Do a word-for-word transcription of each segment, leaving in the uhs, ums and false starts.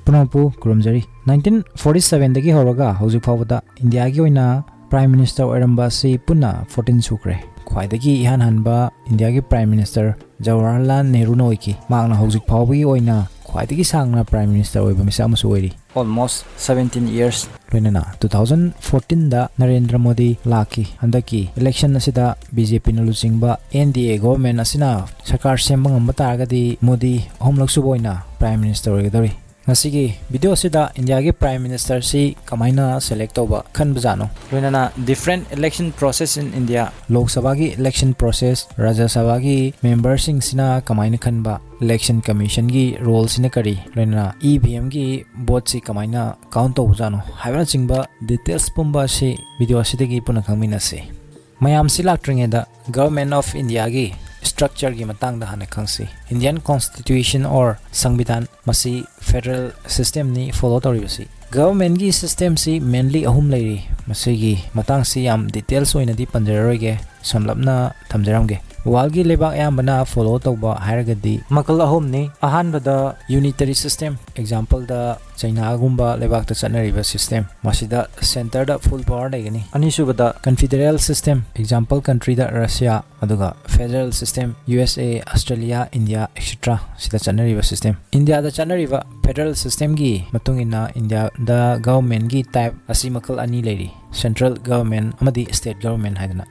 ꯄꯨꯝꯅꯃꯛꯄꯨ ꯈꯨꯔꯨꯝꯖꯔꯤ꯫ Nineteen forty ꯁꯚꯦꯟꯗꯒꯤ ꯍꯧꯔꯒ ꯍꯧꯖꯤꯛ ꯐꯥꯎꯕꯗ ꯏꯟꯗꯤꯌꯥꯒꯤ ꯑꯣꯏꯅ Prime Minister ꯑꯣꯏꯔꯝꯕ ꯑꯁꯤ ꯄꯨꯟꯅ ꯐꯣꯔꯇꯤꯟ ꯁꯨꯈ꯭ꯔꯦ꯫ ꯈ꯭ꯋꯥꯏꯗꯒꯤ ꯏꯍꯥꯟ ꯍꯥꯟꯕ ꯏꯟꯗꯤꯌꯥꯒꯤ Prime Minister ꯖꯋꯥꯍꯔꯂꯥꯜ ꯅꯦꯍꯔꯨꯅ ꯑꯣꯏꯈꯤ꯫ ꯃꯍꯥꯛꯅ ꯍꯧꯖꯤꯛ ꯐꯥꯎꯕꯒꯤ ꯑꯣꯏꯅ ꯈ꯭ꯋꯥꯏꯗꯒꯤ ꯁꯥꯡꯅ Prime Minister ꯑꯣꯏꯕ ꯃꯤꯁꯛ ꯑꯃꯁꯨ ꯑꯣꯏꯔꯤ꯫ Almost seventeen years꯫ ꯂꯣꯏꯅꯅ two thousand fourteenꯗ ꯅꯔꯦꯟꯗ꯭ꯔ ꯃꯣꯗꯤ ꯂꯥꯛꯈꯤ꯫ ꯍꯟꯗꯛꯀꯤ election ꯑꯁꯤꯗ BJPꯅ ꯂꯨꯆꯤꯡꯕ NDA government ꯑꯁꯤꯅ ꯁꯔꯀꯥꯔ ꯁꯦꯝꯕ ꯉꯝꯕ ꯇꯥꯔꯒꯗꯤ ꯃꯣꯗꯤ ꯑꯍꯨꯝꯂꯛ ꯁꯨꯕ ꯑꯣꯏꯅ Prime Minister ꯑꯣꯏꯒꯗꯧꯔꯤ꯫ ꯉꯁꯤꯒꯤ video ꯑꯁꯤꯗ ꯏꯟꯗꯤꯌꯥꯒꯤ Prime Ministerꯁꯤ ꯀꯃꯥꯏꯅ select ꯇꯧꯕ ꯈꯟꯕꯖꯥꯠꯅꯣ? ꯂꯣꯏꯅꯅ different election process in India꯫ ꯂꯣꯛ ꯁꯚꯥꯒꯤ election process, ꯔꯥꯖ꯭ꯌ ꯁꯚꯥꯒꯤ memberꯁꯤꯡꯁꯤꯅ ꯀꯃꯥꯏꯅ ꯈꯟꯕ, election commissionꯒꯤ roleꯁꯤꯅ ꯀꯔꯤ, ꯂꯣꯏꯅꯅ EVMꯒꯤ voteꯁꯤ ꯀꯃꯥꯏꯅ count ꯇꯧꯕꯖꯥꯠꯅꯣ ꯍꯥꯏꯕꯅꯆꯤꯡꯕ details ꯄꯨꯝꯕ ꯑꯁꯤ video ꯑꯁꯤꯗꯒꯤ ꯄꯨꯟꯅ ꯈꯪꯃꯤꯟꯅꯁꯤ꯫ ꯃꯌꯥꯝꯁꯤ ꯂꯥꯛꯇ꯭ꯔꯤꯉꯩꯗ Government of Indiaꯒꯤ structureꯒꯤ ꯃꯇꯥꯡꯗ ꯍꯥꯟꯅ ꯈꯪꯁꯤ꯫ Indian Constitution or ꯁꯪꯕꯤꯙꯥꯟ, ꯃꯁꯤ federal systemꯅꯤ follow ꯇꯧꯔꯤꯕꯁꯤ꯫ Governmentꯀꯤ systemꯁꯤ mainly ꯑꯍꯨꯝ ꯂꯩꯔꯤ꯫ ꯃꯁꯤꯒꯤ ꯃꯇꯥꯡꯁꯤ ꯌꯥꯝ details ꯑꯣꯏꯅꯗꯤ ꯄꯟꯖꯔꯔꯣꯏꯒꯦ, ꯁꯝꯂꯞꯅ ꯊꯝꯖꯔꯝꯒꯦ꯫ Worldꯀꯤ ꯂꯩꯕꯥꯛ ꯑꯌꯥꯝꯕꯅ follow ꯇꯧꯕ ꯍꯥꯏꯔꯒꯗꯤ ꯃꯈꯜ ꯑꯍꯨꯝꯅꯤ꯫ ꯑꯍꯥꯟꯕꯗ unitary system, exampleꯗ ꯆꯩꯅꯥꯒꯨꯝꯕ ꯂꯩꯕꯥꯛꯇ ꯆꯠꯅꯔꯤꯕ system, ꯃꯁꯤꯗ centreꯗ full power ꯂꯩꯒꯅꯤ꯫ ꯑꯅꯤꯁꯨꯕꯗ confederal system, example countryꯗ Russia, ꯑꯗꯨꯒ federal system USA, Australia, India, et cetera ꯁꯤꯗ ꯆꯠꯅꯔꯤꯕ system꯫ ꯏꯟꯗꯤꯌꯥꯗ ꯆꯠꯅꯔꯤꯕ federal systemꯒꯤ ꯃꯇꯨꯡ ꯏꯟꯅ ꯏꯟꯗꯤꯌꯥꯗ governmentꯀꯤ type ꯑꯁꯤ ꯃꯈꯜ ꯑꯅꯤ ꯂꯩꯔꯤ, central government ꯑꯃꯗꯤ state government ꯍꯥꯏꯗꯅ꯫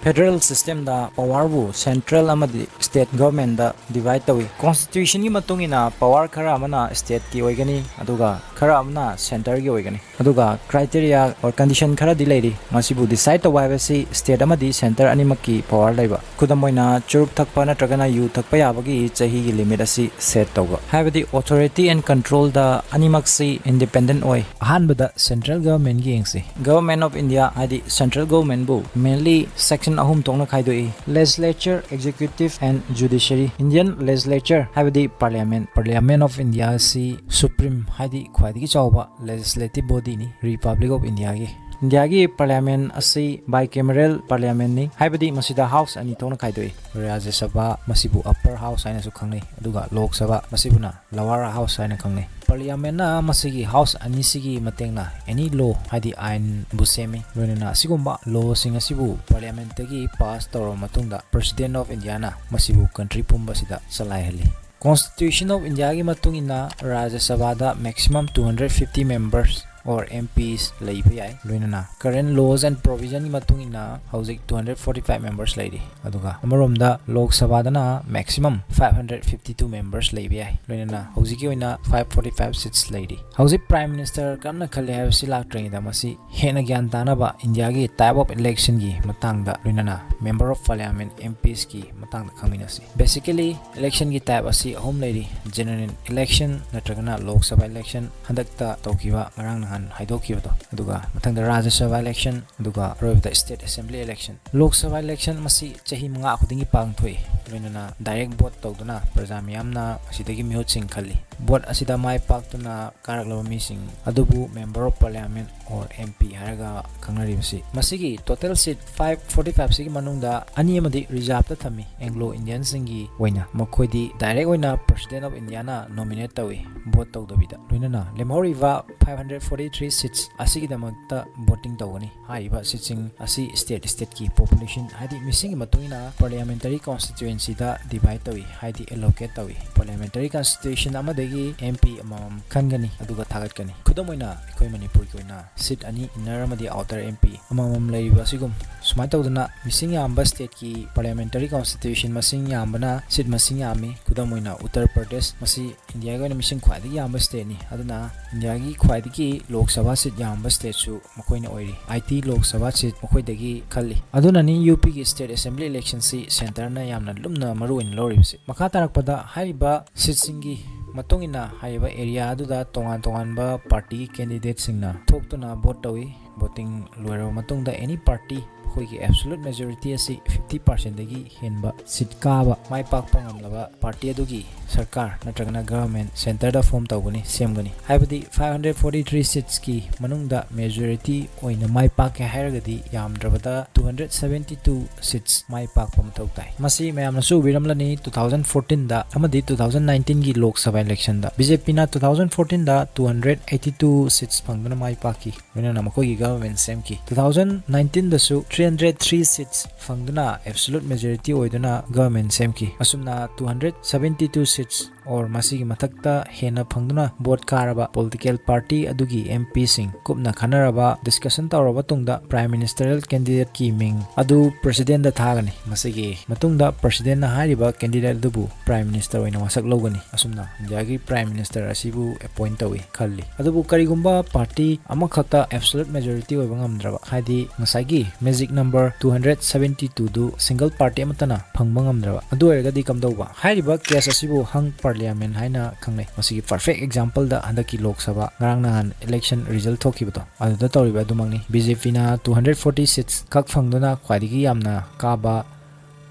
Federal systemꯗ powerꯕꯨ central ꯑꯃꯗꯤ state governmentꯗ divide ꯇꯧꯏ꯫ Constitutionꯒꯤ ꯃꯇꯨꯡ ꯏꯟꯅ power ꯈꯔ ꯑꯃꯅ stateꯀꯤ ꯑꯣꯏꯒꯅꯤ, ꯑꯗꯨꯒ ꯈꯔ ꯑꯃꯅ centreꯒꯤ ꯑꯣꯏꯒꯅꯤ꯫ ꯑꯗꯨꯒ criteria or condition ꯈꯔꯗꯤ ꯂꯩꯔꯤ꯫ ꯃꯁꯤꯕꯨ decide ꯇꯧꯕ ꯍꯥꯏꯕꯁꯤ state ꯑꯃꯗꯤ centre ꯑꯅꯤꯃꯛꯀꯤ power ꯂꯩꯕ꯫ ꯈꯨꯗꯝ ꯑꯣꯏꯅ, ꯆꯨꯔꯨꯞ ꯊꯛꯄ ꯅꯠꯇ꯭ꯔꯒꯅ ꯌꯨ ꯊꯛꯄ ꯌꯥꯕꯒꯤ ꯆꯍꯤꯒꯤ limit ꯑꯁꯤ set ꯇꯧꯕ꯫ ꯍꯥꯏꯕꯗꯤ authority and controlꯗ ꯑꯅꯤꯃꯛꯁꯤ independent ꯑꯣꯏ꯫ ꯑꯍꯥꯟꯕꯗ central governmentꯒꯤ ꯌꯦꯡꯁꯤ꯫ Government of India ꯍꯥꯏꯗꯤ central governmentꯕꯨ mainly section ꯑꯍꯨꯝ ꯊꯣꯛꯅ ꯈꯥꯏꯗꯣꯛꯏ: legislature, executive and judiciary꯫ Indian legislature ꯍꯥꯏꯕꯗꯤ parliament, Parliament of India ꯑꯁꯤ supreme ꯍꯥꯏꯗꯤ ꯈ꯭ꯋꯥꯏꯗꯒꯤ ꯆꯥꯎꯕ legislative bodyꯅꯤ Republic of Indiaꯒꯤ꯫ ꯏꯟꯗꯤꯌꯥꯒꯤ ꯄꯥꯔꯂꯤꯌꯥꯃꯦꯟ ꯑꯁꯤ ꯕꯥꯏꯀꯦꯃꯦꯔꯦꯜ ꯄꯥꯔꯂꯤꯌꯥꯃꯦꯟꯅꯤ, ꯍꯥꯏꯕꯗꯤ ꯃꯁꯤꯗ ꯍꯥꯎꯁ ꯑꯅꯤ ꯊꯣꯛꯅ ꯈꯥꯏꯗꯣꯛꯏ꯫ ꯔꯥꯖ꯭ꯌ ꯁꯚꯥ, ꯃꯁꯤꯕꯨ ꯑꯞꯄꯔ ꯍꯥꯎꯁ ꯍꯥꯏꯅꯁꯨ ꯈꯪꯅꯩ, ꯑꯗꯨꯒ ꯂꯣꯛ ꯁꯚꯥ, ꯃꯁꯤꯕꯨꯅ ꯂꯋꯥꯔ ꯍꯥꯎꯁ ꯍꯥꯏꯅ ꯈꯪꯅꯩ꯫ ꯄꯥꯔꯂꯤꯌꯥꯃꯦꯟꯅ ꯃꯁꯤꯒꯤ ꯍꯥꯎꯁ ꯑꯅꯤꯁꯤꯒꯤ ꯃꯇꯦꯡꯅ ꯑꯦꯅꯤ ꯂꯣ, ꯍꯥꯏꯗꯤ ꯑꯥꯏꯟꯕꯨ ꯁꯦꯝꯃꯤ꯫ ꯂꯣꯏꯅꯅ ꯑꯁꯤꯒꯨꯝꯕ ꯂꯣꯁꯤꯡ ꯑꯁꯤꯕꯨ ꯄꯥꯔꯂꯤꯌꯥꯃꯦꯟꯇꯒꯤ ꯄꯥꯁ ꯇꯧꯔꯕ ꯃꯇꯨꯡꯗ President of Indiaꯅ ꯃꯁꯤꯕꯨ ꯀꯟꯇ꯭ꯔꯤ ꯄꯨꯝꯕꯁꯤꯗ ꯆꯂꯥꯏꯍꯜꯂꯤ꯫ Constitution of Indiaꯒꯤ ꯃꯇꯨꯡ ꯏꯟꯅ ꯔꯥꯖ꯭ꯌ ꯁꯚꯥꯗ maximum two hundred fifty members or M Ps ꯂꯩꯕ ꯌꯥꯏ꯫ ꯂꯣꯏꯅꯅ current laws and provisionꯒꯤ ꯃꯇꯨꯡ ꯏꯟꯅ ꯍꯧꯖꯤꯛ two hundred forty five members ꯂꯩꯔꯤ꯫ ꯑꯗꯨꯒ ꯑꯃꯔꯣꯝꯗ ꯂꯣꯛ ꯁꯚꯥꯗꯅ maximum five hundred fifty two members ꯂꯩꯕ ꯌꯥꯏ꯫ ꯂꯣꯏꯅꯅ ꯍꯧꯖꯤꯛꯀꯤ ꯑꯣꯏꯅ five forty five seats ꯂꯩꯔꯤ꯫ ꯍꯧꯖꯤꯛ Prime Minister ꯀꯔꯝꯅ ꯈꯜꯂꯤ ꯍꯥꯏꯕꯁꯤ ꯂꯥꯛꯇ꯭ꯔꯤꯉꯩꯗ ꯃꯁꯤ ꯍꯦꯟꯅ ꯒ꯭ꯌꯥꯟ ꯇꯥꯅꯕ ꯏꯟꯗꯤꯌꯥꯒꯤ type of electionꯒꯤ ꯃꯇꯥꯡꯗ, ꯂꯣꯏꯅꯅ Member of Parliament, M Psꯀꯤ ꯃꯇꯥꯡꯗ ꯈꯪꯃꯤꯟꯅꯁꯤ꯫ Basically, electionꯒꯤ type ꯑꯁꯤ ꯑꯍꯨꯝ ꯂꯩꯔꯤ: general election ꯅꯠꯇ꯭ꯔꯒꯅ ꯂꯣꯛ ꯁꯚꯥ election, ꯍꯟꯗꯛꯇ ꯇꯧꯈꯤꯕ, ꯉꯔꯥꯡ ꯅꯍꯥꯟ ꯍꯥꯏꯗꯣꯛꯈꯤꯕꯗꯣ, ꯑꯗꯨꯒ ꯃꯊꯪꯗ ꯔꯥꯖ꯭ꯌ ꯁꯚꯥ election, ꯑꯗꯨꯒ ꯑꯔꯣꯏꯕꯗ state assembly election꯫ Lok Sabha election ꯃꯁꯤ ꯆꯍꯤ ꯃꯉꯥ ꯈꯨꯗꯤꯡꯒꯤ ꯄꯥꯡꯊꯣꯛꯏ꯫ ꯂꯣꯏꯅꯅ direct vote ꯇꯧꯗꯨꯅ ꯄ꯭ꯔꯖꯥ ꯃꯤꯌꯥꯝꯅ ꯃꯁꯤꯗꯒꯤ ꯃꯤꯍꯨꯠꯁꯤꯡ ꯈꯜꯂꯤ꯫ Vote ꯑꯁꯤꯗ ꯃꯥꯏ ꯄꯥꯛꯇꯨꯅ ꯀꯥꯔꯛꯂꯕ ꯃꯤꯁꯤꯡ ꯑꯗꯨꯕꯨ Member of Parliament or M P ꯍꯥꯏꯔꯒ ꯈꯪꯅꯔꯤꯕꯁꯤ꯫ ꯃꯁꯤꯒꯤ total seat five forty five ꯁꯤꯒꯤ ꯃꯅꯨꯡꯗ ꯑꯅꯤ ꯑꯃꯗꯤ reserveꯇ ꯊꯝꯃꯤ꯫ Anglo Indianꯁꯤꯡꯒꯤ ꯑꯣꯏꯅ ꯃꯈꯣꯏꯗꯤ direct ꯑꯣꯏꯅ President of Indiaꯅ nominate ꯇꯧꯏ, vote ꯇꯧꯗꯕꯤꯗ꯫ ꯂꯣꯏꯅꯅ ꯂꯦꯝꯍꯧꯔꯤꯕ five hundred forty three seats ꯑꯁꯤꯒꯤꯗꯃꯛꯇ voting ꯇꯧꯒꯅꯤ꯫ ꯍꯥꯏꯔꯤꯕ seatꯁꯤꯡ ꯑꯁꯤ state stateꯀꯤ population, ꯍꯥꯏꯗꯤ ꯃꯤꯁꯤꯡꯒꯤ ꯃꯇꯨꯡ ꯏꯟꯅ parliamentary constituencyꯗ divide ꯇꯧꯏ, ꯍꯥꯏꯗꯤ allocate ꯇꯧꯏ꯫ Parliamentary constitution ꯑꯃꯗꯒꯤ M P ꯑꯃꯃꯝ ꯈꯟꯒꯅꯤ, ꯑꯗꯨꯒ ꯊꯥꯒꯠꯀꯅꯤ꯫ ꯈꯨꯗꯝ ꯑꯣꯏꯅ, ꯑꯩꯈꯣꯏ ꯃꯅꯤꯄꯨꯔꯒꯤ ꯑꯣꯏꯅ seat ꯑꯅꯤ, inner ꯑꯃꯗꯤ outer M P ꯑꯃꯃꯝ ꯂꯩꯔꯤꯕ ꯑꯁꯤꯒꯨꯝ꯫ ꯁꯨꯃꯥꯏꯅ ꯇꯧꯗꯅ ꯃꯤꯁꯤꯡ ꯌꯥꯝꯕ stateꯀꯤ parliamentary constitution ꯃꯁꯤꯡ ꯌꯥꯝꯕꯅ seat ꯃꯁꯤꯡ ꯌꯥꯝꯃꯤ꯫ ꯈꯨꯗꯝ ꯑꯣꯏꯅ, ꯎꯠꯇꯔ ꯄ꯭ꯔꯗꯦꯁ, ꯃꯁꯤ ꯏꯟꯗꯤꯌꯥꯒꯤ ꯑꯣꯏꯅ ꯃꯤꯁꯤꯡ ꯈ꯭ꯋꯥꯏꯗꯒꯤ ꯌꯥꯝꯕ stateꯅꯤ꯫ ꯑꯗꯨꯅ ꯏꯟꯗꯤꯌꯥꯒꯤ ꯈ꯭ꯋꯥꯏꯗꯒꯤ ꯂꯣꯛ ꯁꯚꯥ seat ꯌꯥꯝꯕ stateꯁꯨ ꯃꯈꯣꯏꯅ ꯑꯣꯏꯔꯤ꯫ ꯑꯥꯏꯇꯤ ꯂꯣꯛ ꯁꯚꯥ seat ꯃꯈꯣꯏꯗꯒꯤ ꯈꯜꯂꯤ꯫ ꯑꯗꯨꯅꯅꯤ UPꯒꯤ state assembly electionꯁꯤ centreꯅ ꯌꯥꯝꯅ ꯂꯨꯝꯅ ꯃꯔꯨ ꯑꯣꯏꯅ ꯂꯧꯔꯤꯕꯁꯤ꯫ ꯃꯈꯥ ꯇꯥꯔꯛꯄꯗ ꯍꯥꯏꯔꯤꯕ seatꯁꯤꯡꯒꯤ ꯃꯇꯨꯡ ꯏꯟꯅ ꯍꯥꯏꯔꯤꯕ area ꯑꯗꯨꯗ ꯇꯣꯉꯥꯟ ꯇꯣꯉꯥꯟꯕ party candidateꯁꯤꯡꯅ ꯊꯣꯛꯇꯨꯅ vote ꯇꯧꯏ꯫ Voting ꯂꯣꯏꯔꯕ ꯃꯇꯨꯡꯗ any party ꯑꯩꯈꯣꯏꯒꯤ absolute majority ꯑꯁꯤ fifty percentꯗꯒꯤ ꯍꯦꯟꯕ seat ꯀꯥꯕ ꯃꯥꯏ ꯄꯥꯛꯄ ꯉꯝꯂꯕ party ꯑꯗꯨꯒꯤ ꯁꯔꯀꯥꯔ ꯅꯠꯇ꯭ꯔꯒꯅ government centreꯗ form ꯇꯧꯒꯅꯤ, ꯁꯦꯝꯒꯅꯤ꯫ ꯍꯥꯏꯕꯗꯤ five hundred forty three seatsꯀꯤ ꯃꯅꯨꯡꯗ majority ꯑꯣꯏꯅ ꯃꯥꯏ ꯄꯥꯛꯀꯦ ꯍꯥꯏꯔꯒꯗꯤ ꯌꯥꯝꯗ꯭ꯔꯕꯗ two hundred seventy two seats ꯃꯥꯏ ꯄꯥꯛꯄ ꯃꯊꯧ ꯇꯥꯏ꯫ ꯃꯁꯤ ꯃꯌꯥꯝꯅꯁꯨ ꯎꯕꯤꯔꯝꯂꯅꯤ, two thousand fourteenꯗ ꯑꯃꯗꯤ two thousand nineteenꯒꯤ Lok Sabha electionꯗ BJPꯅ two thousand fourteenꯗ two hundred eighty two seats ꯐꯪꯗꯨꯅ ꯃꯥꯏ ꯄꯥꯛꯈꯤ꯫ ꯂꯣꯏꯅꯅ ꯃꯈꯣꯏꯒꯤ government ꯁꯦꯝꯈꯤ꯫ Two thousand nineteenꯗꯁꯨ three hundred three seats ꯐꯪꯗꯨꯅ absolute majority ꯑꯣꯏꯗꯨꯅ government ꯁꯦꯝꯈꯤ꯫ ꯑꯁꯨꯝꯅ two hundred seventy two seats or ꯃꯁꯤꯒꯤ ꯃꯊꯛꯇ ꯍꯦꯟꯅ ꯐꯪꯗꯨꯅ vote ꯀꯥꯔꯕ political party ꯑꯗꯨꯒꯤ MPꯁꯤꯡ ꯀꯨꯞꯅ ꯈꯟꯅꯔꯕ discussion ꯇꯧꯔꯕ ꯇꯨꯡꯗ Prime Ministerial candidateꯀꯤ ꯃꯤꯡ ꯑꯗꯨ Presidentꯗ ꯊꯥꯒꯅꯤ꯫ ꯃꯁꯤꯒꯤ ꯃꯇꯨꯡꯗ Presidentꯅ ꯍꯥꯏꯔꯤꯕ candidate ꯑꯗꯨꯕꯨ Prime Minister ꯑꯣꯏꯅ ꯋꯥꯁꯛ ꯂꯧꯒꯅꯤ꯫ ꯑꯁꯨꯝꯅ ꯏꯟꯗꯤꯌꯥꯒꯤ Prime Minister ꯑꯁꯤꯕꯨ appoint ꯇꯧꯏ ꯈꯜꯂꯤ꯫ ꯑꯗꯨꯕꯨ ꯀꯔꯤꯒꯨꯝꯕ party ꯑꯃꯈꯛꯇ absolute majority ꯑꯣꯏꯕ ꯉꯝꯗ꯭ꯔꯕ, ꯍꯥꯏꯗꯤ ꯉꯁꯥꯏꯒꯤ magic number two hundred seventy twoꯗꯨ single party ꯑꯃꯠꯇꯅ ꯐꯪꯕ ꯉꯝꯗ꯭ꯔꯕ, ꯑꯗꯨ ꯑꯣꯏꯔꯒꯗꯤ ꯀꯝꯗꯧꯕ? ꯍꯥꯏꯔꯤꯕ case ꯑꯁꯤꯕꯨ hung parliament ꯍꯥꯏꯅ ꯈꯪꯅꯩ꯫ ꯃꯁꯤꯒꯤ perfect exampleꯗ ꯍꯟꯗꯛꯀꯤ Lok Sabha ꯉꯔꯥꯡ ꯅꯍꯥꯟ election result ꯊꯣꯛꯈꯤꯕꯗꯣ, ꯑꯗꯨꯗ ꯇꯧꯔꯤꯕ ꯑꯗꯨꯃꯛꯅꯤ꯫ BJPꯅ two hundred forty seats ꯈꯛ ꯐꯪꯗꯨꯅ ꯈ꯭ꯋꯥꯏꯗꯒꯤ ꯌꯥꯝꯅ ꯀꯥꯕ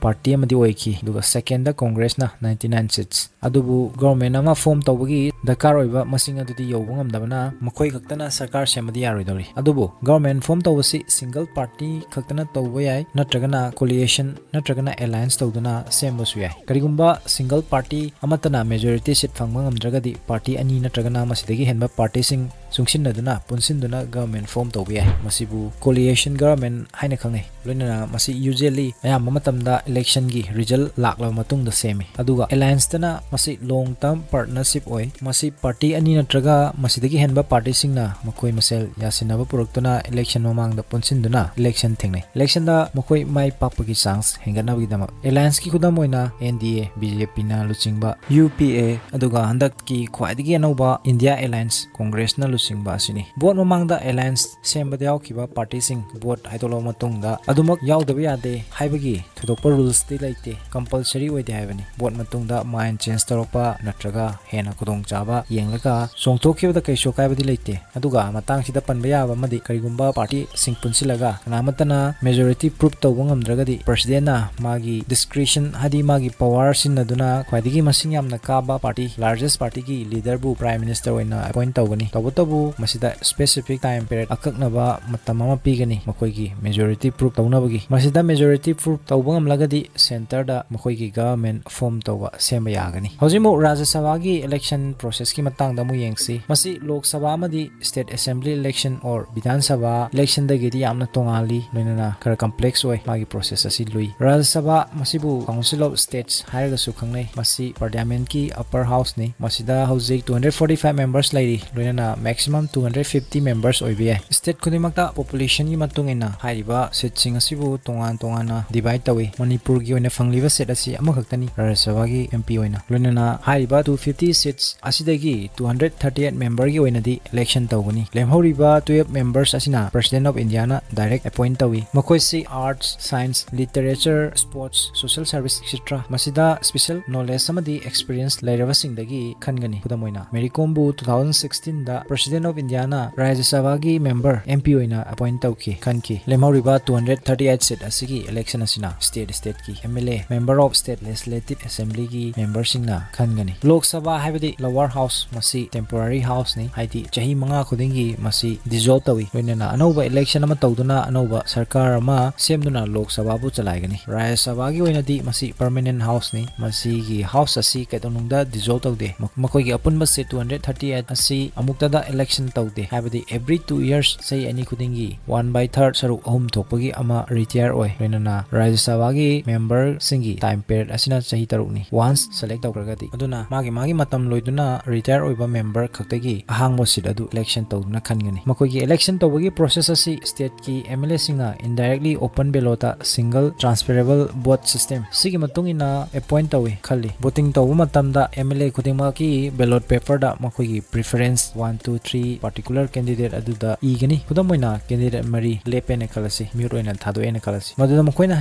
party ꯑꯃꯗꯤ ꯑꯣꯏꯈꯤ꯫ ꯑꯗꯨꯒ secondꯗ Congressꯅ ninety nine seats꯫ ꯑꯗꯨꯕꯨ government ꯑꯃ form ꯇꯧꯕꯒꯤ ꯗꯔꯀꯥꯔ ꯑꯣꯏꯕ ꯃꯁꯤꯡ ꯑꯗꯨꯗꯤ ꯌꯧꯕ ꯉꯝꯗꯕꯅ ꯃꯈꯣꯏ ꯈꯛꯇꯅ ꯁꯔꯀꯥꯔ ꯁꯦꯝꯕꯗꯤ ꯌꯥꯔꯣꯏꯗꯧꯔꯤ꯫ ꯑꯗꯨꯕꯨ government form ꯇꯧꯕꯁꯤ single party ꯈꯛꯇꯅ ꯇꯧꯕ ꯌꯥꯏ, ꯅꯠꯇ꯭ꯔꯒꯅ coalition ꯅꯠꯇ꯭ꯔꯒꯅ alliance ꯇꯧꯗꯨꯅ ꯁꯦꯝꯕꯁꯨ ꯌꯥꯏ꯫ ꯀꯔꯤꯒꯨꯝꯕ single party ꯑꯃꯠꯇꯅ majority seat ꯐꯪꯕ ꯉꯝꯗ꯭ꯔꯒꯗꯤ party ꯑꯅꯤ ꯅꯠꯇ꯭ꯔꯒꯅ ꯃꯁꯤꯗꯒꯤ ꯍꯦꯟꯕ partyꯁꯤꯡ ꯆꯨꯡꯁꯤꯟꯅꯗꯨꯅ, ꯄꯨꯟꯁꯤꯟꯗꯨꯅ government form ꯇꯧꯕ ꯌꯥꯏ꯫ ꯃꯁꯤꯕꯨ coalition government ꯍꯥꯏꯅ ꯈꯪꯅꯩ꯫ ꯂꯣꯏꯅꯅ ꯃꯁꯤ usually ꯑꯌꯥꯝꯕ ꯃꯇꯝꯗ electionꯒꯤ result ꯂꯥꯛꯂꯕ ꯃꯇꯨꯡꯗ ꯁꯦꯝꯃꯤ꯫ ꯑꯗꯨꯒ allianceꯇꯅ ꯃꯁꯤ long term partnership ꯑꯣꯏ꯫ ꯃꯁꯤ party ꯑꯅꯤ ꯅꯠꯇ꯭ꯔꯒ ꯃꯁꯤꯗꯒꯤ ꯍꯦꯟꯕ partyꯁꯤꯡꯅ ꯃꯈꯣꯏ ꯃꯁꯦꯜ ꯌꯥꯁꯤꯟꯅꯕ ꯄꯨꯔꯛꯇꯨꯅ election ꯃꯃꯥꯡꯗ ꯄꯨꯟꯁꯤꯟꯗꯨꯅ election ꯊꯦꯡꯅꯩ꯫ Electionꯗ ꯃꯈꯣꯏ ꯃꯥꯏ ꯄꯥꯛꯄꯒꯤ chance ꯍꯦꯟꯒꯠꯅꯕꯒꯤꯗꯃꯛ allianceꯀꯤ ꯈꯨꯗꯝ ꯑꯣꯏꯅ NDA, BJPꯅ ꯂꯨꯆꯤꯡꯕ UPA, ꯑꯗꯨꯒ ꯍꯟꯗꯛꯀꯤ ꯈ꯭ꯋꯥꯏꯗꯒꯤ ꯑꯅꯧꯕ India Alliance, Congressꯅ ꯁꯤꯡꯕ ꯑꯁꯤꯅꯤ꯫ ꯚꯣꯠ ꯃꯃꯥꯡꯗ ꯑꯦꯂꯥꯌꯟꯁ ꯁꯦꯝꯕꯗ ꯌꯥꯎꯈꯤꯕ ꯄꯥꯔꯇꯤꯁꯤꯡ ꯚꯣꯠ ꯍꯥꯏꯗꯣꯛꯂꯕ ꯃꯇꯨꯡꯗ ꯑꯗꯨꯃꯛ ꯌꯥꯎꯗꯕ ꯌꯥꯗꯦ ꯍꯥꯏꯕꯒꯤ ꯊꯣꯏꯗꯣꯛꯄ ꯔꯨꯜꯁꯇꯤ ꯂꯩꯇꯦ, ꯀꯝꯄꯜꯁꯔꯤ ꯑꯣꯏꯗꯦ ꯍꯥꯏꯕꯅꯤ꯫ ꯚꯣꯠ ꯃꯇꯨꯡꯗ ꯃꯥꯏꯟ ꯆꯦꯟꯖ ꯇꯧꯔꯛꯄ ꯅꯠꯇ꯭ꯔꯒ ꯍꯦꯟꯅ ꯈꯨꯗꯣꯡꯆꯥꯕ ꯌꯦꯡꯂꯒ ꯆꯣꯡꯊꯣꯛꯈꯤꯕꯗ ꯀꯩꯁꯨ ꯑꯀꯥꯏꯕꯗꯤ ꯂꯩꯇꯦ꯫ ꯑꯗꯨꯒ ꯃꯇꯥꯡꯁꯤꯗ ꯄꯟꯕ ꯌꯥꯕ ꯑꯃꯗꯤ, ꯀꯔꯤꯒꯨꯝꯕ ꯄꯥꯔꯇꯤꯁꯤꯡ ꯄꯨꯟꯁꯤꯜꯂꯒ ꯀꯅꯥꯃꯠꯇꯅ ꯃꯦꯖꯣꯔꯤꯇꯤ ꯄ꯭ꯔꯨꯞ ꯇꯧꯕ ꯉꯝꯗ꯭ꯔꯒꯗꯤ, ꯄ꯭ꯔꯁꯤꯗꯦꯟꯅ ꯃꯥꯒꯤ ꯗꯤꯁꯀ꯭ꯔꯤꯁꯟ, ꯍꯥꯏꯗꯤ ꯃꯥꯒꯤ ꯄꯋꯥꯔ ꯁꯤꯖꯤꯟꯅꯗꯨꯅ ꯈ꯭ꯋꯥꯏꯗꯒꯤ ꯃꯁꯤꯡ ꯌꯥꯝꯅ ꯀꯥꯕ ꯄꯥꯔꯇꯤ, ꯂꯥꯔꯖꯦꯁ ꯄꯥꯔꯇꯤꯒꯤ ꯂꯤꯗꯔꯕꯨ ꯄ꯭ꯔꯥꯏꯝ ꯃꯤꯅꯤꯁꯇꯔ ꯑꯣꯏꯅ ꯑꯦꯄꯣꯏꯟ ꯇꯧꯒꯅꯤ꯫ ꯇꯧꯕꯇꯕꯨ ꯃꯁꯤꯗ ꯁ꯭ꯄꯦꯁꯤꯐꯤꯛ ꯇꯥꯏꯝ ꯄꯤꯔꯤꯌꯗ, ꯑꯀꯛꯅꯕ ꯃꯇꯝ ꯑꯃ ꯄꯤꯒꯅꯤ ꯃꯈꯣꯏꯒꯤ ꯃꯦꯖꯣꯔꯤꯇꯤ ꯄ꯭ꯔꯨꯞ ꯇꯧꯅꯕꯒꯤ꯫ ꯃꯁꯤꯗ ꯃꯦꯖꯣꯔꯤꯇꯤ ꯄ꯭ꯔꯨꯞ ꯇꯧꯕ ꯉꯝꯂꯒꯗꯤ ꯁꯦꯟꯇꯔꯗ ꯃꯈꯣꯏꯒꯤ ꯒꯚꯔꯟꯃꯦꯟ ꯐꯣꯔꯝ ꯇꯧꯕ, ꯁꯦꯝꯕ ꯌꯥꯒꯅꯤ꯫ ꯍꯧꯖꯤꯛꯃꯨꯛ ꯔꯥꯖ꯭ꯌ ꯁꯚꯥꯒꯤ ꯏꯂꯦꯛꯁꯟ ꯄ꯭ꯔꯣꯁꯦꯁꯀꯤ ꯃꯇꯥꯡꯗ ꯑꯃꯨꯛ ꯌꯦꯡꯁꯤ꯫ ꯃꯁꯤ ꯂꯣꯛ ꯁꯚꯥ ꯑꯃꯗꯤ ꯁ꯭ꯇꯦꯠ ꯑꯦꯁꯦꯝꯕ꯭ꯂꯤ ꯏꯂꯦꯛꯁꯟ ꯑꯣꯔ ꯕꯤꯙꯥꯟ ꯁꯚꯥ ꯏꯂꯦꯛꯁꯟꯗꯒꯤꯗꯤ ꯌꯥꯝꯅ ꯇꯣꯉꯥꯜꯂꯤ, ꯂꯣꯏꯅꯅ ꯈꯔ ꯀꯝꯄ꯭ꯂꯦꯛꯁ ꯑꯣꯏ, ꯃꯥꯒꯤ ꯄ꯭ꯔꯣꯁꯦꯁ ꯑꯁꯤ ꯂꯨꯏ꯫ ꯔꯥꯖ꯭ꯌ ꯁꯚꯥ, ꯃꯁꯤꯕꯨ ꯀꯥꯎꯟꯁꯤꯜ ꯑꯣꯐ ꯁ꯭ꯇꯦꯠꯁ ꯍꯥꯏꯔꯒꯁꯨ ꯈꯪꯅꯩ, ꯃꯁꯤ ꯄꯥꯔꯂꯤꯌꯥꯃꯦꯟꯠꯀꯤ ꯑꯞꯄꯔ ꯍꯥꯎꯁꯅꯤ꯫ ꯃꯁꯤꯗ ꯍꯧꯖꯤꯛ two hundred forty five members ꯂꯩꯔꯤ, ꯂꯣꯏꯅꯅ maximum two hundred fifty members ꯑꯣꯏꯕ ꯌꯥꯏ꯫ ꯁ꯭ꯇꯦꯠ ꯈꯨꯗꯤꯡꯃꯛꯇ ꯄꯣꯄꯨꯂꯦꯁꯟꯒꯤ ꯃꯇꯨꯡ ꯏꯟꯅ ꯍꯥꯏꯔꯤꯕ ꯁꯤꯠꯁꯤꯡ ꯑꯁꯤꯕꯨ ꯇꯣꯉꯥꯟ ꯇꯣꯉꯥꯟꯅ ꯗꯤꯚꯥꯏꯗ ꯇꯧꯏ꯫ ꯃꯅꯤꯄꯨꯔꯒꯤ ꯑꯣꯏꯅ ꯐꯪꯂꯤꯕ ꯁꯤꯠ ꯑꯁꯤ ꯑꯃꯈꯛꯇꯅꯤ, ꯔꯥꯖ꯭ꯌ ꯁꯚꯥꯒꯤ ꯑꯦꯝ ꯄꯤ ꯑꯣꯏꯅ꯫ ꯂꯣꯏꯅꯅ ꯍꯥꯏꯔꯤꯕ two fifty seats ꯑꯁꯤꯗꯒꯤ two hundred thirty eight memberꯒꯤ ꯑꯣꯏꯅꯗꯤ ꯏꯂꯦꯛꯁꯟ ꯇꯧꯒꯅꯤ꯫ ꯂꯦꯝꯍꯧꯔꯤꯕ twelve members ꯑꯁꯤꯅ President of Indiaꯅ ꯗꯥꯏꯔꯦꯛ ꯑꯦꯄꯣꯏꯟꯠ ꯇꯧꯏ꯫ ꯃꯈꯣꯏꯁꯤ arts, science, literature, sports, social service, etcetera. ꯃꯁꯤꯗ ꯁ꯭ꯄꯦꯁꯤꯌꯦꯜ ꯅꯣꯂꯦꯖ ꯑꯃꯗꯤ ꯑꯦꯛꯁꯄꯤꯔꯤꯌꯦꯟꯁ ꯂꯩꯔꯕꯁꯤꯡꯗꯒꯤ ꯈꯟꯒꯅꯤ꯫ ꯈꯨꯗꯝ ꯑꯣꯏꯅ, Mary ꯀꯣꯝꯕꯨ two thousand sixteenꯗ President of Indiaꯅ ꯔꯥꯖ꯭ꯌ ꯁꯚꯥꯒꯤ ꯃꯦꯝꯕꯔ, ꯑꯦꯝ ꯄꯤ ꯑꯣꯏꯅ ꯑꯦꯄꯣꯏꯟꯠ ꯇꯧꯈꯤ, ꯈꯟꯈꯤ꯫ ꯂꯦꯝꯍꯧꯔꯤꯕ two hundred thirty eight seat ꯑꯁꯤꯒꯤ ꯏꯂꯦꯛꯁꯟ ꯑꯁꯤꯅ ꯁ꯭ꯇꯦꯠ ꯁ꯭ꯇꯦꯠꯀꯤ M L A, Member of State Legislative Assemblyꯒꯤ ꯃꯦꯝꯕꯔꯁꯤꯡꯅ ꯈꯟꯒꯅꯤ꯫ Lok Sabha ꯍꯥꯏꯕꯗꯤ ꯂꯣꯋꯔ ꯍꯥꯎꯁ, ꯃꯁꯤ ꯇꯦꯝꯄꯣꯔꯔꯤ ꯍꯥꯎꯁꯅꯤ, ꯍꯥꯏꯗꯤ ꯆꯍꯤ ꯃꯉꯥ ꯈꯨꯗꯤꯡꯒꯤ ꯃꯁꯤ ꯗꯤꯖꯣꯜꯕ ꯇꯧꯏ꯫ ꯂꯣꯏꯅꯅ ꯑꯅꯧꯕ ꯏꯂꯦꯛꯁꯟ ꯑꯃ ꯇꯧꯗꯨꯅ ꯑꯅꯧꯕ ꯁꯔꯀꯥꯔ ꯑꯃ ꯁꯦꯝꯗꯨꯅ ꯂꯣꯛ ꯁꯚꯥꯕꯨ ꯆꯂꯥꯏꯒꯅꯤ꯫ ꯔꯥꯖ꯭ꯌ ꯁꯚꯥꯒꯤ ꯑꯣꯏꯅꯗꯤ ꯃꯁꯤ ꯄꯔꯃꯅꯦꯟꯠ ꯍꯥꯎꯁꯅꯤ꯫ ꯃꯁꯤꯒꯤ ꯍꯥꯎꯁ ꯑꯁꯤ ꯀꯩꯗꯧꯅꯨꯡꯗ ꯗꯤꯖꯣꯜꯕ ꯇꯧꯗꯦ꯫ ꯃ-, ꯃꯈꯣꯏꯒꯤ ꯑꯄꯨꯟꯕ ꯁꯤꯠ two hundred thirty eight ꯑꯁꯤ ꯑꯃꯨꯛꯇꯗ ꯏꯂꯦꯛꯁꯟ ꯇꯧꯗꯦ, ꯍꯥꯏꯕꯗꯤ every two years, ꯆꯍꯤ ꯑꯅꯤ ꯈꯨꯗꯤꯡꯒꯤ one by third, ꯁꯔꯨꯛ ꯑꯍꯨꯝ ꯊꯣꯛꯄꯒꯤ ꯑꯃ ꯔꯤꯇꯥꯌꯔ ꯑꯣꯏ꯫ ꯂꯣꯏꯅꯅ ꯔꯥꯖ꯭ꯌ ꯁꯚꯥꯒꯤ ꯃꯦꯝꯕꯔꯁꯤꯡꯒꯤ ꯇꯥꯏꯝ ꯄꯤꯔꯤꯌꯗ ꯑꯁꯤꯅ ꯆꯍꯤ ꯇꯔꯨꯛꯅꯤ꯫ ꯋꯥꯟꯁ ꯁꯦꯂꯦꯛ ꯇꯧꯈ꯭ꯔꯒꯗꯤ, ꯑꯗꯨꯅ ꯃꯥꯒꯤ ꯃꯥꯒꯤ ꯃꯇꯝ ꯂꯣꯏꯗꯨꯅ ꯔꯤꯇꯥꯌꯔ ꯑꯣꯏꯕ ꯃꯦꯝꯕꯔ ꯈꯛꯇꯒꯤ ꯑꯍꯥꯡꯕ ꯁꯤꯠ ꯑꯗꯨ ꯏꯂꯦꯛꯁꯟ ꯇꯧꯗꯨꯅ ꯈꯟꯒꯅꯤ꯫ ꯃꯈꯣꯏꯒꯤ ꯏꯂꯦꯛꯁꯟ ꯇꯧꯕꯒꯤ ꯄ꯭ꯔꯣꯁꯦꯁ ꯑꯁꯤ ꯁ꯭ꯇꯦꯠꯀꯤ ꯑꯦꯝ ꯑꯦꯜ ꯑꯦꯁꯤꯡꯅ ꯏꯟꯗꯥꯏꯔꯦꯛꯂꯤ ꯑꯣꯄꯟ ꯕꯦꯂꯣꯠꯇ ꯁꯤꯡꯒꯜ ꯇ꯭ꯔꯥꯟꯁꯐꯔꯦꯕꯜ ꯚꯣꯠ ꯁꯤꯁꯇꯦꯝ ꯁꯤꯒꯤ ꯃꯇꯨꯡ ꯏꯟꯅ ꯑꯦꯄꯣꯏꯟꯠ ꯇꯧꯏ ꯈꯜꯂꯤ꯫ ꯚꯣꯇꯤꯡ ꯇꯧꯕ ꯃꯇꯝꯗ ꯑꯦꯝ ꯑꯦꯜ ꯑꯦ ꯈꯨꯗꯤꯡꯃꯛꯀꯤ ꯕꯦꯂꯣꯠ ꯄꯦꯄꯔꯗ ꯃꯈꯣꯏꯒꯤ preference one, two, three three particular candidate ꯑꯗꯨꯗ ꯏꯒꯅꯤ꯫ ꯈꯨꯗꯝ ꯑꯣꯏꯅ candidate ꯃꯔꯤ ꯂꯦꯞꯄꯦꯅ ꯈꯜꯂꯁꯤ, mute ꯑꯣꯏꯅ ꯊꯥꯗꯣꯛꯑꯦꯅ ꯈꯜꯂꯁꯤ꯫ ꯃꯗꯨꯗ ꯃꯈꯣꯏꯅ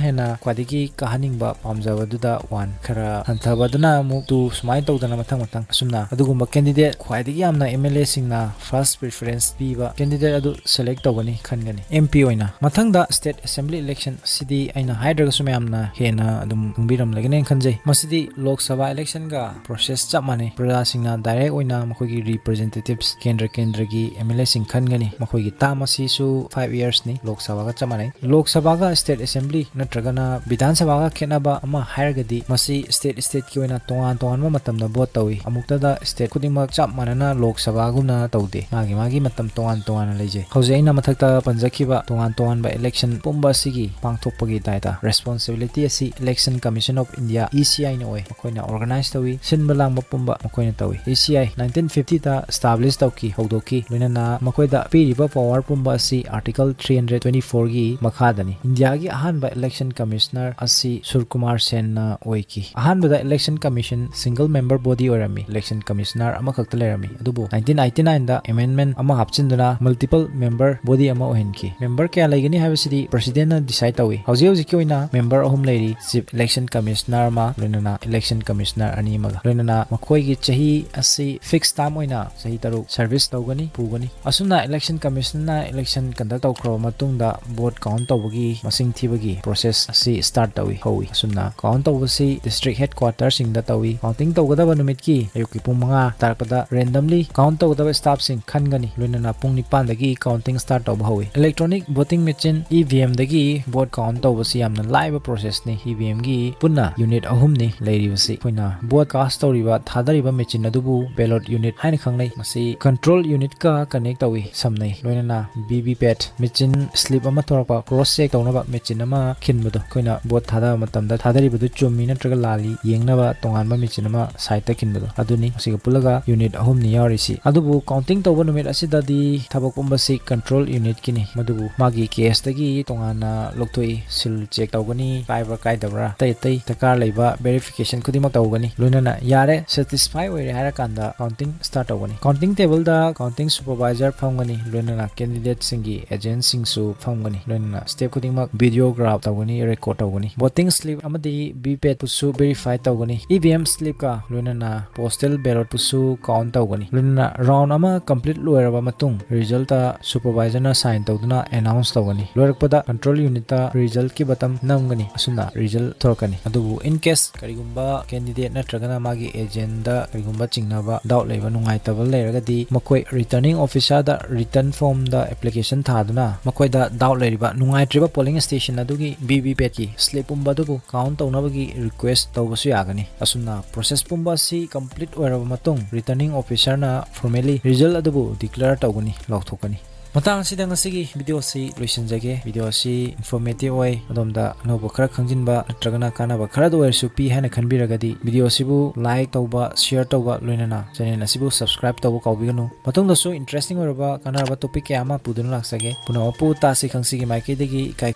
ꯍꯦꯟꯅ ꯈ꯭ꯋꯥꯏꯗꯒꯤ ꯀꯥꯍꯟꯅꯤꯡꯕ ꯄꯥꯝꯖꯕꯗꯨꯗ one, ꯈꯔ ꯍꯟꯊꯕꯗꯨꯅ ꯑꯃꯨꯛ two, ꯁꯨꯃꯥꯏꯅ ꯇꯧꯗꯅ ꯃꯊꯪ ꯃꯊꯪ ꯑꯁꯨꯝꯅ ꯑꯗꯨꯒꯨꯝꯕ candidate, ꯈ꯭ꯋꯥꯏꯗꯒꯤ ꯌꯥꯝꯅ M L A ꯁꯤꯡꯅ first preference ꯄꯤꯕ candidate ꯑꯗꯨ select ꯇꯧꯒꯅꯤ ꯈꯟꯒꯅꯤ꯫ M P ꯑꯣꯏꯅ ꯃꯊꯪꯗ state assembly election, ꯁꯤꯗꯤ ꯑꯩꯅ ꯍꯥꯏꯗ꯭ꯔꯒꯁꯨ ꯃꯌꯥꯝꯅ ꯍꯦꯟꯅ ꯑꯗꯨꯝ ꯈꯪꯕꯤꯔꯝꯂꯒꯅꯦꯅ ꯈꯟꯖꯩ꯫ ꯃꯁꯤꯗꯤ ꯂꯣꯛ ꯁꯚꯥ election ꯒ process ꯆꯞ ꯃꯥꯟꯅꯩ꯫ ꯄ꯭ꯔꯖꯥꯁꯤꯡꯅ direct ꯑꯣꯏꯅ ꯃꯈꯣꯏꯒꯤ representatives ꯀꯦꯟꯗ꯭ꯔ ꯀꯦꯟꯗ꯭ꯔꯒꯤ M L A ꯁꯤꯡ ꯈꯟꯒꯅꯤ꯫ ꯃꯈꯣꯏꯒꯤ term ꯑꯁꯤꯁꯨ five years ꯅꯤ, ꯂꯣꯛ ꯁꯚꯥꯒ ꯆꯞ ꯃꯥꯟꯅꯩ꯫ ꯂꯣꯛ ꯁꯚꯥꯒ state assembly ꯅꯠꯇ꯭ꯔꯒꯅ ꯕꯤꯙꯥꯟ ꯁꯚꯥꯒ ꯈꯦꯠꯅꯕ ꯑꯃ ꯍꯥꯏꯔꯒꯗꯤ ꯃꯁꯤ state state ꯀꯤ ꯑꯣꯏꯅ ꯇꯣꯉꯥꯟ ꯇꯣꯉꯥꯟꯕ ꯃꯇꯝꯗ vote ꯇꯧꯏ꯫ ꯑꯃꯨꯛꯇꯗ state ꯈꯨꯗꯤꯡꯃꯛ ꯆꯞ ꯃꯥꯟꯅꯅ ꯂꯣꯛ ꯁꯚꯥꯒꯨꯝꯅ ꯇꯧꯗꯦ꯫ ꯃꯥꯒꯤ ꯃꯥꯒꯤ ꯃꯇꯝ ꯇꯣꯉꯥꯟ ꯇꯣꯉꯥꯟꯅ ꯂꯩꯖꯩ꯫ ꯍꯧꯖꯤꯛ ꯑꯩꯅ ꯃꯊꯛꯇ ꯄꯟꯖꯈꯤꯕ ꯇꯣꯉꯥꯟ ꯇꯣꯉꯥꯟꯕ election ꯄꯨꯝꯕ ꯑꯁꯤꯒꯤ ꯄꯥꯡꯊꯣꯛꯄꯒꯤ ꯗꯥꯏꯇ responsibility ꯑꯁꯤ Election Commission of India, E C I ꯅ ꯑꯣꯏ꯫ ꯃꯈꯣꯏꯅ organize ꯇꯧꯏ, ꯁꯤꯟꯕ ꯂꯥꯡꯕ ꯄꯨꯝꯕ ꯃꯈꯣꯏꯅ ꯇꯧꯏ꯫ E C I nineteen fifty the establish ꯇꯧꯈꯤ, ꯍꯧꯗꯣꯛꯈꯤ꯫ ꯂꯣꯏꯅꯅ ꯃꯈꯣꯏꯗ ꯄꯤꯔꯤꯕ power ꯄꯨꯝꯕ ꯑꯁꯤ Article three hundred twenty four ꯒꯤ ꯃꯈꯥꯗꯅꯤ꯫ ꯏꯟꯗꯤꯌꯥꯒꯤ ꯑꯍꯥꯟꯕ election commissioner ꯑꯁꯤ ꯁꯨꯔꯀꯨꯃꯥꯔ ꯁꯦꯟꯅ ꯑꯣꯏꯈꯤ꯫ ꯑꯍꯥꯟꯕꯗ election commission single member body ꯑꯣꯏꯔꯝꯃꯤ, election commissioner ꯑꯃꯈꯛꯇ ꯂꯩꯔꯝꯃꯤ꯫ ꯑꯗꯨꯕꯨ nineteen eighty nine ꯗ amendment ꯑꯃ ꯍꯥꯞꯆꯤꯟꯗꯨꯅ multiple member body ꯑꯃ ꯑꯣꯏꯍꯟꯈꯤ꯫ Member ꯀꯌꯥ ꯂꯩꯒꯅꯤ ꯍꯥꯏꯕꯁꯤꯗꯤ president ꯅ decide ꯇꯧꯏ꯫ ꯍꯧꯖꯤꯛ ꯍꯧꯖꯤꯛꯀꯤ ꯑꯣꯏꯅ member ꯑꯍꯨꯝ ꯂꯩꯔꯤ: Chief Election Commissioner ꯑꯃ, ꯂꯣꯏꯅꯅ election commissioner ꯑꯅꯤ ꯑꯃꯒ, ꯂꯣꯏꯅꯅ ꯃꯈꯣꯏꯒꯤ ꯆꯍꯤ ꯑꯁꯤ fixed term ꯑꯣꯏꯅ ꯆꯍꯤ ꯇꯔꯨꯛ service ꯇꯧꯒꯅꯤ, ꯄꯨꯒꯅꯤ꯫ ꯑꯁꯨꯝꯅ election commission ꯅ election conduct ꯇꯧꯈ꯭ꯔꯕ ꯃꯇꯨꯡꯗ vote count ꯇꯧꯕꯒꯤ, ꯃꯁꯤꯡ ꯊꯤꯕꯒꯤ process ꯑꯁꯤ start ꯇꯧꯏ, ꯍꯧꯏ꯫ ꯑꯁꯨꯝꯅ count ꯇꯧꯕꯁꯤ district headquarter ꯁꯤꯡꯗ ꯇꯧꯏ꯫ Counting ꯇꯧꯒꯗꯕ ꯅꯨꯃꯤꯠꯀꯤ ꯑꯌꯨꯛꯀꯤ ꯄꯨꯡ ꯃꯉꯥ ꯇꯥꯔꯛꯄꯗ randomly count ꯇꯧꯒꯗꯕ staff ꯁꯤꯡ ꯈꯟꯒꯅꯤ, ꯂꯣꯏꯅꯅ ꯄꯨꯡ ꯅꯤꯄꯥꯟꯗꯒꯤ counting start ꯇꯧꯕ ꯍꯧꯏ꯫ Electronic voting machine, E V M ꯗꯒꯤ vote count ꯇꯧꯕꯁꯤ ꯌꯥꯝꯅ ꯂꯥꯏꯕ process ꯅꯤ꯫ E V M ꯒꯤ ꯄꯨꯟꯅ unit ꯑꯍꯨꯝꯅꯤ ꯂꯩꯔꯤꯕꯁꯤ꯫ ꯑꯩꯈꯣꯏꯅ vote cast ꯇꯧꯔꯤꯕ, ꯊꯥꯗꯔꯤꯕ machine ꯑꯗꯨꯕꯨ ballot unit ꯍꯥꯏꯅ ꯈꯪꯅꯩ꯫ ꯃꯁꯤ control unit ꯀ connect ꯇꯧꯏ, ꯁꯝꯅꯩ꯫ ꯂꯣꯏꯅꯅ V V pat machine slip ꯑꯃ ꯊꯣꯔꯛꯄ, cross check ꯇꯧꯅꯕ machine ꯑꯃ ꯈꯤꯟꯕꯗꯣ, ꯑꯩꯈꯣꯏꯅ vote ꯊꯥꯗꯕ ꯃꯇꯝꯗ ꯊꯥꯗꯔꯤꯕꯗꯨ ꯆꯨꯝꯃꯤ ꯅꯠꯇ꯭ꯔꯒ ꯂꯥꯜꯂꯤ ꯌꯦꯡꯅꯕ ꯇꯣꯉꯥꯟꯕ machine ꯑꯃ side ꯇ ꯈꯤꯟꯕꯗꯣ, ꯑꯗꯨꯅꯤ꯫ ꯃꯁꯤꯒ ꯄꯨꯜꯂꯒ unit ꯑꯍꯨꯝꯅꯤ ꯌꯥꯎꯔꯤꯁꯤ꯫ ꯑꯗꯨꯕꯨ counting ꯇꯧꯕ ꯅꯨꯃꯤꯠ ꯑꯁꯤꯗꯗꯤ ꯊꯕꯛ ꯄꯨꯝꯕꯁꯤ control unit ꯀꯤꯅꯤ꯫ ꯃꯗꯨꯕꯨ ꯃꯥꯒꯤ case ꯇꯒꯤ ꯇꯣꯉꯥꯟꯅ ꯂꯧꯊꯣꯛꯏ, seal check ꯇꯧꯒꯅꯤ, ꯀꯥꯏꯕ꯭ꯔꯥ ꯀꯥꯏꯗꯕ꯭ꯔꯥ, ꯑꯇꯩ ꯑꯇꯩ ꯗꯔꯀꯥꯔ ꯂꯩꯕ verification ꯈꯨꯗꯤꯡꯃꯛ ꯇꯧꯒꯅꯤ꯫ ꯂꯣꯏꯅꯅ ꯌꯥꯔꯦ, satisfy ꯑꯣꯏꯔꯦ ꯍꯥꯏꯔꯀꯥꯟꯗ counting start ꯇꯧꯒꯅꯤ꯫ Counting table ꯗ Counting supervisor ꯐꯝꯒꯅꯤ, ꯂꯣꯏꯅꯅ candidateꯁꯤꯡꯒꯤ agentꯁꯤꯡꯁꯨ ꯐꯝꯒꯅꯤ, ꯂꯣꯏꯅꯅ step ꯈꯨꯗꯤꯡꯃꯛ videograph ꯇꯧꯒꯅꯤ, record ꯇꯧꯒꯅꯤ꯫ Voting slip ꯑꯃꯗꯤ VVPATꯄꯨꯁꯨ verify ꯇꯧꯒꯅꯤ, EVM slipꯀ ꯂꯣꯏꯅꯅ postal ballotꯄꯨꯁꯨ count ꯇꯧꯒꯅꯤ꯫ ꯂꯣꯏꯅꯅ round ꯑꯃ complete ꯂꯣꯏꯔꯕ ꯃꯇꯨꯡ resultꯇ supervisorꯅ sign ꯇꯧꯗꯨꯅ announce ꯇꯧꯒꯅꯤ꯫ ꯂꯣꯏꯔꯛꯄꯗ control unitꯇ resultꯀꯤ button ꯅꯝꯒꯅꯤ, ꯑꯁꯨꯝꯅ result ꯊꯣꯔꯛꯀꯅꯤ꯫ ꯑꯗꯨꯕꯨ in case ꯀꯔꯤꯒꯨꯝꯕ candidate ꯅꯠꯇ꯭ꯔꯒꯅ ꯃꯥꯒꯤ agentꯗ ꯀꯔꯤꯒꯨꯝꯕ ꯆꯤꯡꯅꯕ, doubt ꯂꯩꯕ, ꯅꯨꯡꯉꯥꯏꯇꯕ ꯂꯩꯔꯒꯗꯤ ꯃꯈꯣꯏ returning officerꯗ written formꯗ application ꯊꯥꯗꯨꯅ ꯃꯈꯣꯏꯗ doubt ꯂꯩꯔꯤꯕ, ꯅꯨꯡꯉꯥꯏꯇ꯭ꯔꯤꯕ polling station ꯑꯗꯨꯒꯤ VVPATꯀꯤ slipꯀꯨꯝꯕ ꯑꯗꯨꯕꯨ count ꯇꯧꯅꯕꯒꯤ request ꯇꯧꯕꯁꯨ ꯌꯥꯒꯅꯤ꯫ ꯑꯁꯨꯝꯅ process ꯄꯨꯝꯕ ꯑꯁꯤ complete ꯑꯣꯏꯔꯕ ꯃꯇꯨꯡ returning officerꯅ formally result ꯑꯗꯨꯕꯨ declare ꯇꯧꯒꯅꯤ, ꯂꯥꯎꯊꯣꯛꯀꯅꯤ꯫ ꯃꯇꯥꯡ ꯑꯁꯤꯗ ꯉꯁꯤꯒꯤ videoꯁꯤ ꯂꯣꯏꯁꯤꯟꯖꯒꯦ꯫ Videoꯁꯤ informative ꯑꯣꯏ, ꯑꯗꯣꯝꯗ ꯑꯅꯧꯕ ꯈꯔ ꯈꯪꯖꯤꯟꯕ ꯅꯠꯇ꯭ꯔꯒꯅ ꯀꯥꯟꯅꯕ ꯈꯔꯗ ꯑꯣꯏꯔꯁꯨ ꯄꯤ ꯍꯥꯏꯅ ꯈꯟꯕꯤꯔꯒꯗꯤ videoꯁꯤꯕꯨ like ꯇꯧꯕ, share ꯇꯧꯕ, ꯂꯣꯏꯅꯅ channel ꯑꯁꯤꯕꯨ subscribe ꯇꯧꯕ ꯀꯥꯎꯕꯤꯒꯅꯨ꯫ ꯃꯇꯨꯡꯗꯁꯨ interesting ꯑꯣꯏꯔꯕ ꯀꯥꯟꯅꯔꯕ topic ꯀꯌꯥ ꯑꯃ ꯄꯨꯗꯨꯅ ꯂꯥꯛꯆꯒꯦ꯫ ꯄꯨꯝꯅꯃꯛꯄꯨ ꯇꯥꯁꯤ ꯈꯪꯁꯤꯒꯤ ꯃꯥꯏꯀꯩꯗꯒꯤ ꯏꯀꯥꯏ